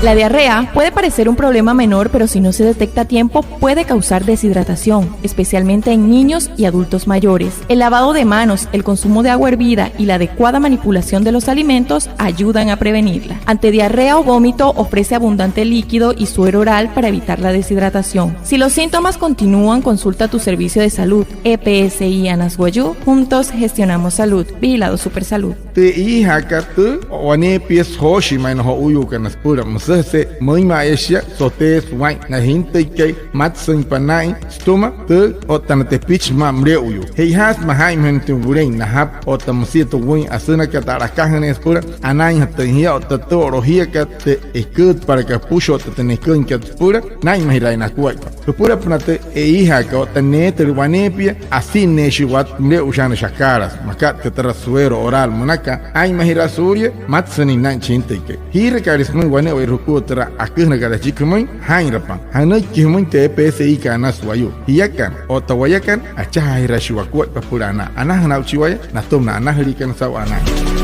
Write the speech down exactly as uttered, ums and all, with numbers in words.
La diarrea puede parecer un problema menor, pero si no se detecta a tiempo, puede causar deshidratación, especialmente en niños y adultos mayores. El lavado de manos, el consumo de agua hervida y la adecuada manipulación de los alimentos ayudan a prevenirla. Ante diarrea o vómito, ofrece abundante líquido y suero oral para evitar la deshidratación. Si los síntomas continúan, consulta tu servicio de salud. E P S I Anas Wayuu, juntos gestionamos salud. Vigilado Supersalud. Tü iijaakat tüü, waneepia süjooshii ma'i na jo'uuyuukana süpüla, müsüjese müinma'a eeshia soteesü waa'in na jintüikai matsüinpa naa'in sütüma tü otta na tepichi maa müle'uyuu. Che'ojaasü ma'i jaa'inmajünüin tü wulein najapü otta müsia tü wüin asünakat, a'lakajünüin süpüla anainjatüin jia otta tü o'lojiakat, tü eküütpalakat jüpüshua otta tü neküinkat süpüla naa'inmajiraain nakuaippa. Jüpülapünaa tü e'iijaakat otta neetüle waneepia, asinneeshii watüma müle'ushaanüsü akaalasü, makat tü türa suero oral münaka, aa'inmajiraa suulia matsünüin naa'in chi jintüikai. Jiirakaale sümüin wane'ewai jukua türa aküjünakat achiki jümüin, jaa'inrapa. Anüiki jümüin tü E P S I-kat Anas Wayuu. Jiakana otta wayakana, achajaajiraashii wakuaippa süpüla anaa. Anajüna aa'uchii waya natüma na anajüliikana saa'u anain.